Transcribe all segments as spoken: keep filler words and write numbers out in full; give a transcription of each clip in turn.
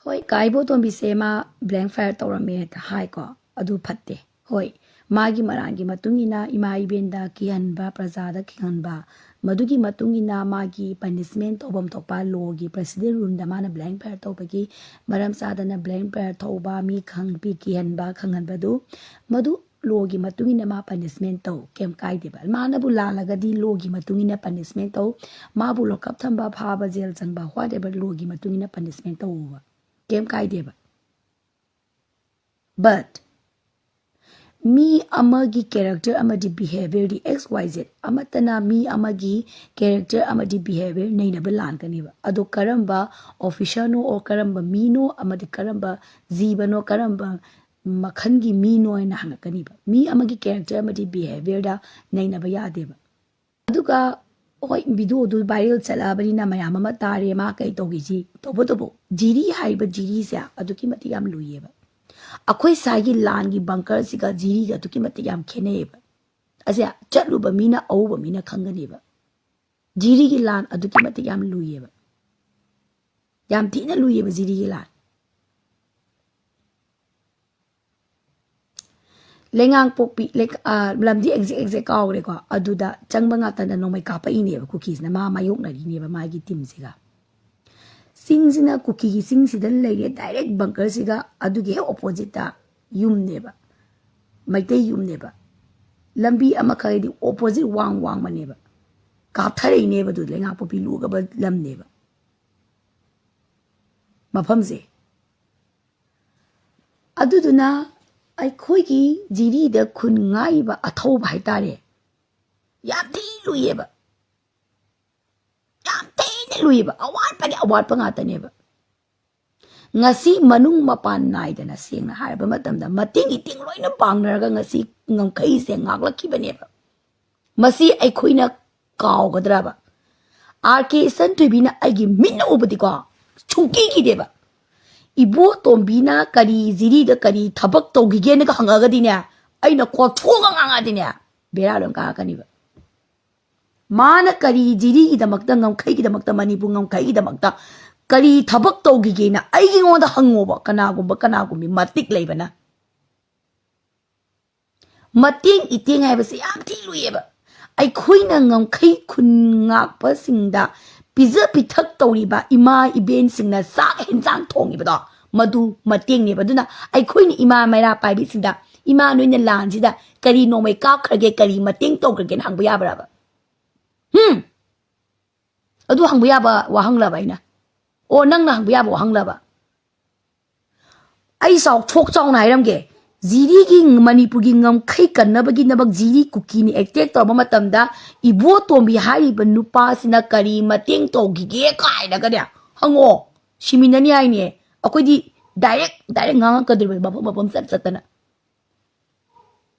ꯍꯣꯏ, ꯀꯥ ꯏꯕꯣꯇꯣꯝꯕꯤꯁꯦ ꯃꯥ blank fire ꯇꯧꯔꯝꯃꯦ ꯍꯥꯏꯀꯣ, ꯑꯗꯨ ꯐꯠꯇꯦ꯫ ꯍꯣꯏ, ꯃꯥꯒꯤ ꯃꯔꯥꯟꯒꯤ ꯃꯇꯨꯡ ꯏꯟꯅ ꯏꯃꯥ ꯏꯕꯦꯟꯗ ꯀꯤꯍꯟꯕ, ꯄ꯭ꯔꯖꯥꯗ ꯀꯤꯍꯟꯕ, ꯃꯗꯨꯒꯤ ꯃꯇꯨꯡ ꯏꯟꯅ ꯃꯥꯒꯤ punishment ꯇꯧꯐꯝ ꯊꯣꯛꯄ ꯂꯣꯒꯤ ꯄ꯭ꯔꯦꯁꯤꯗꯦꯟ ꯔꯨꯝꯗ ꯃꯥꯅ blank fire ꯇꯧꯕꯒꯤ, ꯃꯔꯝ ꯆꯥꯗꯅ blank fire ꯊꯧꯕ, ꯃꯤ ꯈꯪ-, ꯄꯤ-, ꯀꯤꯍꯟꯕ, ꯈꯪꯍꯟꯕꯗꯨ, ꯃꯗꯨ ꯂꯣꯒꯤ ꯃꯇꯨꯡ ꯏꯟꯅ ꯃꯥ punishment ꯇꯧ, ꯀꯩꯝ ꯀꯥꯏꯗꯦꯕ꯫ ꯃꯥꯅꯕꯨ ꯂꯥꯜꯂꯒꯗꯤ ꯂꯣꯒꯤ ꯃꯇꯨꯡ ꯏꯟꯅ punishment ꯇꯧ, ꯃꯥꯕꯨ ꯂꯣꯀꯞ ꯊꯝꯕ, ꯐꯥꯕ, ꯖꯦꯜ ꯆꯪꯕ, whatever, ꯂꯣꯒꯤ ꯃꯇꯨꯡ ꯏꯟꯅ punishment ꯇꯧꯕ, ꯀꯩꯝ ꯀꯥꯏꯗꯦꯕ꯫ But ꯃꯤ ꯑꯃꯒꯤ character ꯑꯃꯗꯤ behaviourꯗꯤ, X Y Z ꯑꯃꯠꯇꯅ ꯃꯤ ꯑꯃꯒꯤ character ꯑꯃꯗꯤ behaviour ꯅꯩꯅꯕ ꯂꯥꯟꯒꯅꯦꯕ꯫ ꯑꯗꯣ ꯀꯔꯝꯕ officerꯅꯣ, or ꯀꯔꯝꯕ ꯃꯤꯅꯣ, ꯑꯃꯗꯤ ꯀꯔꯝꯕ ꯖꯤꯕꯅꯣ, ꯀꯔꯝꯕ ꯃꯈꯜꯒꯤ ꯃꯤꯅꯣ ꯍꯥꯏꯅ ꯍꯪꯉꯛꯀꯅꯤꯕ꯫ ꯃꯤ ꯑꯃꯒꯤ character ꯑꯃꯗꯤ behaviourꯗ ꯅꯩꯅꯕ ꯌꯥꯗꯦꯕ꯫ ꯑꯗꯨꯒ ꯍꯣꯏ, videoꯗꯨ viral ꯆꯠꯂꯛꯑꯕꯅꯤꯅ ꯃꯌꯥꯝ ꯑꯃ ꯇꯥꯔꯦ, ꯃꯥ ꯀꯩ ꯇꯧꯈꯤꯁꯤ ꯇꯧꯕꯇꯕꯨ, ꯖꯤꯔꯤ ꯍꯥꯏꯔꯤꯕ ꯖꯤꯔꯤꯁꯦ ꯑꯗꯨꯛꯀꯤ ꯃꯇꯤꯛ ꯌꯥꯝ ꯂꯨꯏꯌꯦꯕ꯫ ꯑꯩꯈꯣꯏ ꯁ꯭ꯋꯥꯏꯒꯤ ꯂꯥꯟꯒꯤ bunkerꯁꯤꯒ ꯖꯤꯔꯤꯒ ꯑꯗꯨꯛꯀꯤ ꯃꯇꯤꯛ ꯌꯥꯝ ꯈꯦꯠꯅꯩꯌꯦꯕ꯫ ꯑꯁꯦ ꯆꯠꯂꯨꯕ ꯃꯤꯅ, ꯑꯎꯕ ꯃꯤꯅ ꯈꯪꯒꯅꯦꯕ꯫ ꯖꯤꯔꯤꯒꯤ ꯂꯥꯟ ꯑꯗꯨꯛꯀꯤ ꯃꯇꯤꯛ ꯌꯥꯝ ꯂꯨꯏꯌꯦꯕ꯫ ꯌꯥꯝ ꯊꯤꯅ ꯂꯨꯏꯌꯦꯕ ꯖꯤꯔꯤꯒꯤ ꯂꯥꯟ꯫ ꯂꯩꯉꯥꯡꯄꯣꯛꯄꯤ, ꯂꯩ-, ꯑ, ꯂꯝꯗꯤ exact exact ꯀꯥꯎꯔꯦꯀꯣ꯫ ꯑꯗꯨꯗ ꯆꯪꯕ ꯉꯥꯛꯇꯅ ꯅꯣꯡꯃꯩ ꯀꯥꯞꯄꯛꯏꯅꯦꯕ, ꯀꯨꯀꯤꯁꯤꯅ ꯃꯥ ꯃꯥꯌꯣꯛꯅꯔꯤꯅꯦꯕ ꯃꯥꯒꯤ teamꯁꯤꯒ꯫ ꯆꯤꯡꯁꯤꯅ, ꯀꯨꯀꯤꯒꯤ ꯆꯤꯡꯁꯤꯗ ꯂꯩꯔꯦ, direct bunkerꯁꯤꯒ ꯑꯗꯨꯒꯤ ꯍꯦꯛ oppositeꯇ ꯌꯨꯝꯅꯦꯕ, ꯃꯩꯇꯩ ꯌꯨꯝꯅꯦꯕ꯫ ꯂꯝꯕꯤ ꯑꯃꯈꯛꯗꯤ opposite ꯋꯥꯡ ꯋꯥꯡꯕꯅꯦꯕ, ꯀꯥꯞꯊꯔꯛꯏꯅꯦꯕ꯫ ꯑꯗꯨ ꯂꯩꯉꯥꯛꯄꯣꯛꯄꯤ ꯂꯨꯒꯕ ꯂꯝꯅꯦꯕ ꯃꯐꯝꯁꯦ꯫ ꯑꯗꯨꯗꯨꯅ ꯑꯩꯈꯣꯏꯒꯤ ꯖꯤꯔꯤꯗ ꯈꯨꯟ ꯉꯥꯛꯏꯕ ꯑꯊꯧꯕ ꯍꯥꯏꯇꯥꯔꯦ, ꯌꯥꯝ ꯊꯤ ꯂꯨꯏꯌꯦꯕ, ꯌꯥꯝ ꯊꯤꯅ ꯂꯨꯏꯌꯦꯕ, ꯑꯋꯥꯠꯄꯒꯤ ꯑꯋꯥꯠꯄ ꯉꯥꯛꯇꯅꯦꯕ꯫ ꯉꯁꯤ ꯃꯅꯨꯡ ꯃꯄꯥꯟ ꯅꯥꯏꯗꯅ, ꯁꯦꯡꯅ ꯍꯥꯏꯔꯕ ꯃꯇꯝꯗ, ꯃꯇꯦꯡ ꯏꯇꯦꯡ ꯂꯣꯏꯅ ꯄꯥꯡꯅꯔꯒ ꯉꯁꯤ ꯉꯝꯈꯩꯁꯦ ꯉꯥꯛꯂꯛꯈꯤꯕꯅꯦꯕ꯫ ꯃꯁꯤ ꯑꯩꯈꯣꯏꯅ ꯀꯥꯎꯒꯗ꯭ꯔꯕ? ꯑꯥꯔ ꯀꯦ ꯏꯆꯟꯊꯣꯏꯕꯤꯅ ꯑꯩꯒꯤ ꯃꯤꯠꯅ ꯎꯕꯗꯤꯀꯣ, ꯁꯨꯡꯀꯤ ꯀꯤꯗꯦꯕ꯫ ꯏꯕꯣꯇꯣꯝꯕꯤꯅ ꯀꯔꯤ ꯖꯤꯔꯤꯗ ꯀꯔꯤ ꯊꯕꯛ ꯇꯧꯈꯤꯒꯦꯅꯒ ꯍꯪꯉꯛꯑꯒꯗꯤꯅꯦ, ꯑꯩꯅ ꯀꯣꯊꯣꯛꯑꯒ ꯉꯥꯡꯉꯛꯑꯗꯤꯅꯦ, ꯕꯦꯔꯥ ꯂꯣꯏ ꯀꯥꯔꯛꯀꯅꯤꯕ꯫ ꯃꯥꯅ ꯀꯔꯤ ꯖꯤꯔꯤꯒꯤꯗꯃꯛꯇ, ꯉꯝꯈꯩꯒꯤꯗꯃꯛꯇ, ꯃꯅꯤꯄꯨꯔ ꯉꯝꯈꯩꯒꯤꯗꯃꯛꯇ ꯀꯔꯤ ꯊꯕꯛ ꯇꯧꯈꯤꯒꯦꯅ ꯑꯩꯉꯣꯟꯗ ꯍꯪꯉꯣꯕ, ꯀꯅꯥꯒꯨꯝꯕ ꯀꯅꯥꯒꯨꯝꯕꯤ ꯃꯇꯤꯛ ꯂꯩꯕꯅ꯫ ꯃꯇꯦꯡ ꯏꯇꯦꯡ ꯍꯥꯏꯕꯁꯤ ꯌꯥꯝ ꯊꯤ ꯂꯨꯏꯌꯦꯕ꯫ ꯑꯩꯈꯣꯏꯅ ꯉꯝꯈꯩ ꯈꯨꯟ ꯉꯥꯛꯄꯁꯤꯡꯗ ꯄꯤꯖ ꯄꯤꯊꯛ ꯇꯧꯔꯤꯕ ꯏꯃꯥ ꯏꯕꯦꯟꯁꯤꯡꯅ ꯆꯥꯛ ꯍꯦꯟꯖꯥꯡ ꯊꯣꯡꯉꯤꯕꯗꯣ, ꯃꯗꯨ ꯃꯇꯦꯡꯅꯦꯕ꯫ ꯑꯗꯨꯅ ꯑꯩꯈꯣꯏꯅ ꯏꯃꯥ ꯃꯩꯔꯥ ꯄꯥꯏꯕꯤꯁꯤꯡꯗ, "ꯏꯃꯥ, ꯅꯣꯏꯅ ꯂꯥꯟꯁꯤꯗ ꯀꯔꯤ ꯅꯣꯡꯃꯩ ꯀꯥꯞꯈ꯭ꯔꯒꯦ, ꯀꯔꯤ ꯃꯇꯦꯡ ꯇꯧꯈ꯭ꯔꯒꯦꯅ?" ꯍꯪꯕ ꯌꯥꯕ꯭ꯔꯕ? ꯍꯝ? ꯑꯗꯨ ꯍꯪꯕ ꯌꯥꯕ ꯋꯥꯍꯪꯂꯕ ꯑꯩꯅ? ꯑꯣ, ꯅꯪꯅ ꯍꯪꯕ ꯌꯥꯕ ꯋꯥꯍꯪꯂꯕ? ꯑꯩ ꯆꯥꯎꯊꯣꯛ ꯆꯥꯎꯅ ꯍꯥꯏꯔꯝꯒꯦ, ꯖꯤꯔꯤꯒꯤ, ꯃꯅꯤꯄꯨꯔꯒꯤ ꯉꯝꯈꯩ ꯀꯟꯅꯕꯒꯤꯗꯃꯛ ꯖꯤꯔꯤ ꯀꯨꯀꯤꯅ ꯑꯦꯇꯦꯛ ꯇꯧꯔꯕ ꯃꯇꯝꯗ ꯏꯕꯣꯇꯣꯝꯕꯤ ꯍꯥꯏꯔꯤꯕ ꯅꯨꯄꯥꯁꯤꯅ ꯀꯔꯤ ꯃꯇꯦꯡ ꯇꯧꯈꯤꯒꯦ ꯀꯥꯏꯅꯒꯅꯦ ꯍꯪꯉꯣ꯫ ꯁꯤꯃꯤꯟꯅꯅꯤ ꯍꯥꯏꯅꯦ꯫ ꯑꯩꯈꯣꯏꯗꯤ ꯗꯥꯏꯔꯦꯛ ꯗꯥꯏꯔꯦꯛ ꯉꯥꯡꯉꯛꯀꯗꯧꯔꯤꯕ, ꯃꯐꯝ ꯃꯐꯝ ꯆꯠ ꯆꯠꯇꯅ꯫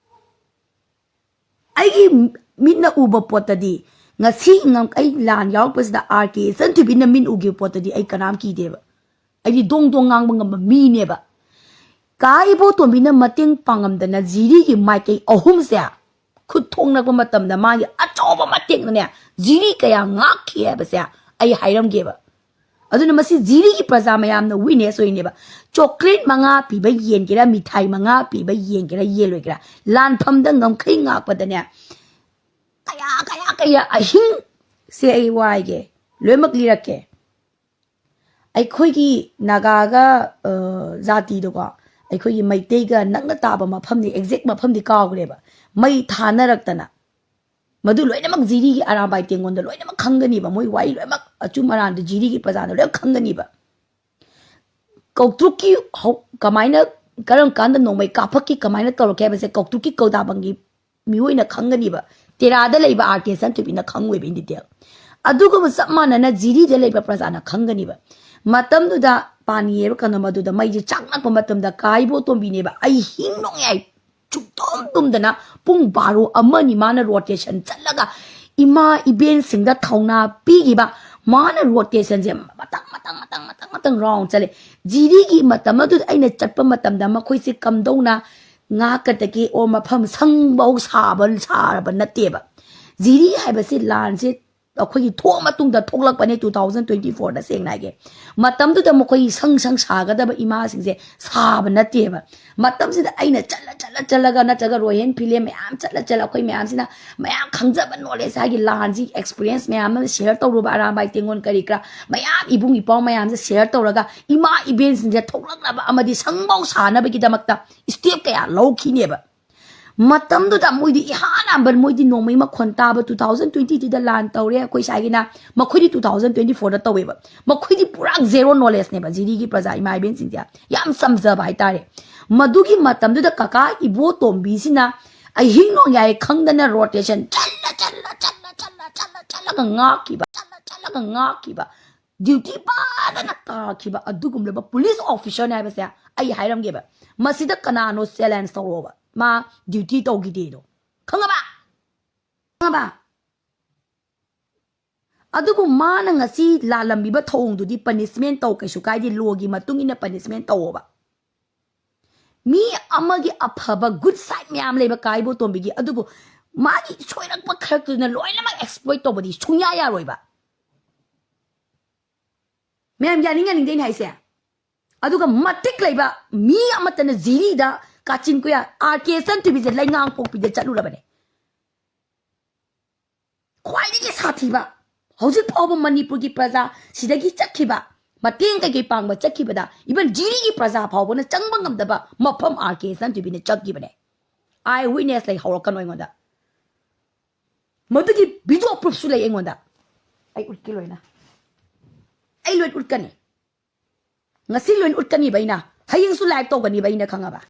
ꯑꯩꯒꯤ ꯃꯤꯠꯅ ꯎꯕ ꯄꯣꯠꯇꯗꯤ, ꯉꯁꯤ ꯉꯝ-, ꯑꯩ ꯂꯥꯟ ꯌꯥꯎꯔꯛꯄꯁꯤꯗ ꯑꯥꯔ ꯀꯦ ꯏꯆꯟꯊꯣꯏꯕꯤꯅ ꯃꯤꯠ ꯎꯈꯤꯕ ꯄꯣꯠꯇꯗꯤ ꯑꯩ ꯀꯅꯥꯝ ꯀꯤꯗꯦꯕ꯫ ꯑꯩꯗꯤ ꯗꯣꯡ ꯗꯣꯡ ꯉꯥꯡꯕ ꯉꯝꯕ ꯃꯤꯅꯦꯕ꯫ ꯀꯥ ꯏꯕꯣꯇꯣꯝꯕꯤꯅ ꯃꯇꯦꯡ ꯄꯥꯡꯉꯝꯗꯅ ꯖꯤꯔꯤꯒꯤ ꯃꯥꯏꯀꯩ ꯑꯍꯨꯝꯁꯦ ꯈꯨꯠ ꯊꯣꯛꯅꯔꯛꯄ ꯃꯇꯝꯗ ꯃꯥꯒꯤ ꯑꯆꯧꯕ ꯃꯇꯦꯡꯅꯅꯦ ꯖꯤꯔꯤ ꯀꯌꯥ ꯉꯥꯛꯈꯤ ꯍꯥꯏꯕꯁꯦ ꯑꯩ ꯍꯥꯏꯔꯝꯒꯦꯕ꯫ ꯑꯗꯨꯅ ꯃꯁꯤ ꯖꯤꯔꯤꯒꯤ ꯄ꯭ꯔꯖꯥ ꯃꯌꯥꯝꯅ ꯋꯤꯠꯅꯦꯁ ꯑꯣꯏꯅꯦꯕ꯫ ꯆꯣꯀ꯭ꯂꯦꯠ ꯃꯉꯥ ꯄꯤꯕ ꯌꯦꯟꯒꯦꯔꯥ, ꯃꯤꯊꯥꯏ ꯃꯉꯥ ꯄꯤꯕ ꯌꯦꯟꯒꯦꯔꯥ, ꯌꯦꯟꯂꯣꯏꯒꯦꯔꯥ, ꯂꯥꯟꯐꯝꯗ ꯉꯝꯈꯩ ꯉꯥꯛꯄꯗꯅꯦ ꯀꯌꯥ ꯀꯌꯥ ꯀꯌꯥ ꯑꯍꯤꯡꯁꯦ ꯑꯩ ꯋꯥꯏꯒꯦ, ꯂꯣꯏꯅꯃꯛ ꯂꯤꯔꯛꯀꯦ꯫ ꯑꯩꯈꯣꯏꯒꯤ ꯅꯥꯒꯥꯒ, ꯑ, ꯖꯥꯇꯤꯗꯣꯀꯣ, ꯑꯩꯈꯣꯏꯒꯤ ꯃꯩꯇꯩꯒ ꯅꯛꯅ ꯇꯥꯕ ꯃꯐꯝꯗꯤ, ꯑꯦꯛꯖꯦꯛ ꯃꯐꯝꯗꯤ ꯀꯥꯎꯈ꯭ꯔꯦꯕ, ꯃꯩ ꯊꯥꯅꯔꯛꯇꯅ꯫ ꯃꯗꯨ ꯂꯣꯏꯅꯃꯛ ꯖꯤꯔꯤꯒꯤ ꯑꯔꯥꯝꯕꯥꯏ ꯇꯦꯡꯒꯣꯟꯗ ꯂꯣꯏꯅꯃꯛ ꯈꯪꯒꯅꯤꯕ, ꯃꯣꯏ ꯋꯥꯔꯤ ꯂꯣꯏꯅꯃꯛ ꯑꯆꯨꯝ ꯑꯔꯥꯟꯗꯨ ꯖꯤꯔꯤꯒꯤ ꯄ꯭ꯔꯖꯥꯅ ꯂꯣꯏꯅ ꯈꯪꯒꯅꯤꯕ꯫ ꯀꯧꯇ꯭ꯔꯨꯛꯀꯤ ꯍꯧ-, ꯀꯃꯥꯏꯅ, ꯀꯔꯝ ꯀꯥꯟꯗ ꯅꯣꯡꯃꯩ ꯀꯥꯞꯄꯛꯈꯤ, ꯀꯃꯥꯏꯅ ꯇꯧꯔꯛꯀꯦ ꯍꯥꯏꯕꯁꯦ ꯀꯧꯇ꯭ꯔꯨꯛꯀꯤ ꯀꯧꯗꯥꯕꯪꯒꯤ ꯃꯤꯑꯣꯏꯅ ꯈꯪꯒꯅꯤꯕ꯫ ꯇꯦꯔꯥꯗ ꯂꯩꯕ ꯑꯥꯔ ꯀꯦ ꯏꯆꯟꯊꯣꯏꯕꯤꯅ ꯈꯪꯉꯣꯏꯕ in detail꯫ ꯑꯗꯨꯒꯨꯝꯕ ꯆꯞ ꯃꯥꯟꯅꯅ ꯖꯤꯔꯤꯗ ꯂꯩꯕ ꯄ꯭ꯔꯖꯥꯅ ꯈꯪꯒꯅꯤꯕ꯫ ꯃꯇꯝꯗꯨꯗ ꯄꯥꯅꯤ ꯍꯥꯏꯕ ꯀꯩꯅꯣ, ꯃꯗꯨꯗ ꯃꯩꯁꯦ ꯆꯥꯛꯅꯔꯛꯄ ꯃꯇꯝꯗ ꯀꯥ ꯏꯕꯣꯇꯣꯝꯕꯤꯅꯦꯕ ꯑꯍꯤꯡ ꯅꯣꯡꯌꯥꯏ ꯁꯨꯛꯇꯨꯝ ꯇꯨꯝꯗꯅ ꯄꯨꯡ ꯕꯥꯔꯣ, ꯑꯃ, ꯑꯅꯤ ꯃꯥꯅ ꯔꯣꯇꯦꯁꯟ ꯆꯠꯂꯒ ꯏꯃꯥ ꯏꯕꯦꯟꯁꯤꯡꯗ ꯊꯧꯅꯥ ꯄꯤꯈꯤꯕ꯫ ꯃꯥꯅ ꯔꯣꯇꯦꯁꯟꯁꯦ ꯃꯇꯪ ꯃꯇꯪ ꯃꯇꯪ ꯃꯇꯪ ꯃꯇꯪ ꯔꯥꯎꯟ ꯆꯠꯂꯦ꯫ ꯖꯤꯔꯤꯒꯤ ꯃꯇꯝ ꯑꯗꯨꯗ ꯑꯩꯅ ꯆꯠꯄ ꯃꯇꯝꯗ ꯃꯈꯣꯏꯁꯦ ꯀꯝꯗꯧꯅ ꯉꯥꯛꯀꯗꯒꯦ ꯑꯣ ꯃꯐꯝ ꯁꯪꯐꯧ ꯁꯥꯕ, ꯁꯥꯔꯕ ꯅꯠꯇꯦꯕ꯫ ꯖꯤꯔꯤ ꯍꯥꯏꯕꯁꯤ ꯂꯥꯟꯁꯦ ꯑꯩꯈꯣꯏꯒꯤ ꯊꯣꯛꯑ ꯃꯇꯨꯡꯗ ꯊꯣꯛꯂꯛꯄꯅꯦ, two thousand twenty fourꯗ, ꯁꯦꯡꯅ ꯍꯥꯏꯒꯦ꯫ ꯃꯇꯝꯗꯨꯗ ꯃꯈꯣꯏ ꯁꯪ ꯁꯪ ꯁꯥꯒꯗꯕ ꯏꯃꯥꯁꯤꯡꯁꯦ ꯁꯥꯕ ꯅꯠꯇꯦꯕ꯫ ꯃꯇꯝꯁꯤꯗ ꯑꯩꯅ ꯆꯠꯂ ꯆꯠꯂ ꯆꯠꯂꯒ, ꯅꯠꯇ꯭ꯔꯒ ꯔꯣꯌꯦꯜ ꯐꯤꯂꯦꯝ ꯃꯌꯥꯝ ꯆꯠꯂ ꯆꯠꯂ, ꯑꯩꯈꯣꯏ ꯃꯌꯥꯝꯁꯤꯅ ꯃꯌꯥꯝ ꯈꯪꯖꯕ ꯅꯣꯂꯦꯖ, ꯍꯥꯏꯒꯤ ꯂꯥꯟꯁꯤ ꯑꯦꯛꯁꯄꯤꯔꯤꯌꯦꯟꯁ ꯃꯌꯥꯝ ꯑꯃ ꯁꯦꯌꯔ ꯇꯧꯔꯨꯕ, ꯑꯔꯥꯝꯕꯥꯏ ꯇꯦꯡꯒꯣꯜ ꯀꯔꯤ ꯀꯔꯥ ꯃꯌꯥꯝ, ꯏꯕꯨꯡ ꯏꯄꯥꯎ ꯃꯌꯥꯝꯁꯦ ꯁꯦꯌꯔ ꯇꯧꯔꯒ, ꯏꯃꯥ ꯏꯕꯦꯟꯁꯤꯡꯁꯦ ꯊꯣꯛꯂꯛꯅꯕ ꯑꯃꯗꯤ ꯁꯪꯐꯧ ꯁꯥꯅꯕꯒꯤꯗꯃꯛꯇ ꯁ꯭ꯇꯦꯞ ꯀꯌꯥ ꯂꯧꯈꯤꯅꯦꯕ꯫ ꯃꯇꯝꯗꯨꯗ ꯃꯣꯏꯗꯤ ꯏꯍꯥꯟ ꯍꯥꯟꯕ, ꯃꯣꯏꯗꯤ ꯅꯣꯡꯃꯩ ꯃꯈꯣꯟ ꯇꯥꯕ, two thousand twenty twoꯗ ꯂꯥꯟ ꯇꯧꯔꯦ ꯑꯩꯈꯣꯏ ꯁ꯭ꯋꯥꯏꯒꯤꯅ, ꯃꯈꯣꯏꯗꯤ two thousand twenty fourꯗ ꯇꯧꯋꯦꯕ꯫ ꯃꯈꯣꯏꯗꯤ ꯄꯨꯔꯥ ꯖꯦꯔꯣ ꯅꯣꯂꯦꯖꯅꯦꯕ, ꯖꯤꯔꯤꯒꯤ ꯄ꯭ꯔꯖꯥ ꯏꯃꯥ ꯏꯕꯦꯟꯁꯤꯡꯁꯦ ꯌꯥꯝ ꯆꯝꯖꯕ ꯍꯥꯏꯇꯥꯔꯦ꯫ ꯃꯗꯨꯒꯤ ꯃꯇꯝꯗꯨꯗ ꯀꯀꯥ ꯏꯕꯣꯇꯣꯝꯕꯤꯁꯤꯅ ꯑꯍꯤꯡ ꯅꯣꯡꯌꯥꯏ ꯈꯪꯗꯅ ꯔꯣꯇꯦꯁꯟ ꯆꯠꯂ ꯆꯠꯂ ꯆꯠꯂ ꯆꯠꯂ ꯆꯠꯂ ꯆꯠꯂꯒ ꯉꯥꯛꯈꯤꯕ, ꯆꯠꯂ ꯆꯠꯂꯒ ꯉꯥꯛꯈꯤꯕ, ꯗ꯭ꯌꯨꯇꯤ ꯐꯖꯅ ꯇꯥꯈꯤꯕ ꯑꯗꯨꯒꯨꯝꯂꯕ ꯄꯨꯂꯤꯁ ꯑꯣꯐꯤꯁꯔꯅꯦ ꯍꯥꯏꯕꯁꯦ ꯑꯩ ꯍꯥꯏꯔꯝꯒꯦꯕ꯫ ꯃꯁꯤꯗ ꯀꯅꯥꯅꯣ ꯆꯦꯂꯦꯟꯖ ꯇꯧꯔꯛꯑꯣꯕ, ꯃꯥ ꯗ꯭ꯌꯨꯇꯤ ꯇꯧꯈꯤꯗꯦꯗꯣ? ꯈꯪꯉꯕ? ꯈꯪꯉꯕ? ꯑꯗꯨꯕꯨ ꯃꯥꯅ ꯉꯁꯤ ꯂꯥꯜꯂꯝꯃꯤꯕ ꯊꯧꯑꯣꯡꯗꯨꯗꯤ ꯄꯅꯤꯁꯃꯦꯟ ꯇꯧ, ꯀꯩꯁꯨ ꯀꯥꯏꯗꯦ, ꯂꯣꯒꯤ ꯃꯇꯨꯡ ꯏꯟꯅ ꯄꯅꯤꯁꯃꯦꯟ ꯇꯧꯑꯣꯕ꯫ ꯃꯤ ꯑꯃꯒꯤ ꯑꯐꯕ ꯒꯨꯗ ꯁꯥꯏꯠ ꯃꯌꯥꯝ ꯂꯩꯕ ꯀꯥ ꯏꯕꯣꯇꯣꯝꯕꯤꯒꯤ, ꯑꯗꯨꯕꯨ ꯃꯥꯒꯤ ꯁꯣꯏꯔꯛꯄ ꯈꯔꯗꯨꯅ ꯂꯣꯏꯅꯃꯛ ꯑꯦꯛꯁꯄ꯭ꯂꯣꯏꯠ ꯇꯧꯕꯗꯤ ꯁꯨꯡꯌꯥ ꯌꯥꯔꯣꯏꯕ꯫ ꯃꯌꯥꯝ ꯌꯥꯅꯤꯡ ꯌꯥꯅꯤꯡꯗꯦ ꯑꯩꯅ ꯍꯥꯏꯁꯦ꯫ ꯑꯗꯨꯒ ꯃꯇꯤꯛ ꯂꯩꯕ ꯃꯤ ꯑꯃꯠꯇꯅ ꯖꯤꯔꯤꯗ, ꯀꯥꯆꯤꯟ ꯀꯣꯌꯥ, ꯑꯥꯔ ꯀꯦ ꯁꯟꯇꯤꯕꯤꯁꯦ ꯂꯩꯉꯥꯡ ꯄꯣꯛꯄꯤꯗ ꯆꯠꯂꯨꯔꯕꯅꯦ꯫ ꯈ꯭ꯋꯥꯏꯗꯒꯤ ꯁꯥꯊꯤꯕ, ꯍꯧꯖꯤꯛ ꯐꯥꯎꯕ ꯃꯅꯤꯄꯨꯔꯒꯤ ꯄ꯭ꯔꯖꯥ ꯁꯤꯗꯒꯤ ꯆꯠꯈꯤꯕ, ꯃꯇꯦꯡ ꯀꯩꯀꯩ ꯄꯥꯡꯕ ꯆꯠꯈꯤꯕꯗ, ꯏꯚꯟ ꯖꯤꯔꯤꯒꯤ ꯄ꯭ꯔꯖꯥ ꯐꯥꯎꯕꯅ ꯆꯪꯕ ꯉꯝꯗꯕ ꯃꯐꯝ ꯑꯥꯔ ꯀꯦ ꯁꯟꯇꯤꯕꯤꯅ ꯆꯠꯈꯤꯕꯅꯦ꯫ ꯑꯥꯏ ꯋꯤꯠꯅꯦꯁ ꯂꯩ, ꯍꯧꯔꯛꯀꯅꯨ ꯑꯩꯉꯣꯟꯗ꯫ ꯃꯗꯨꯒꯤ ꯚꯤꯗꯤꯑꯣ ꯄ꯭ꯔꯨꯐꯁꯨ ꯂꯩ ꯑꯩꯉꯣꯟꯗ꯫ ꯑꯩ ꯎꯠꯀꯦ ꯂꯣꯏꯅ꯫ ꯑꯩ ꯂꯣꯏ ꯎꯠꯀꯅꯤ꯫ ꯉꯁꯤ ꯂꯣꯏ ꯎꯠꯀꯅꯤꯕ ꯑꯩꯅ꯫ ꯍꯌꯦꯡꯁꯨ ꯂꯥꯏꯚ ꯇꯧꯒꯅꯤꯕ ꯑꯩꯅ, ꯈꯪꯉꯕ?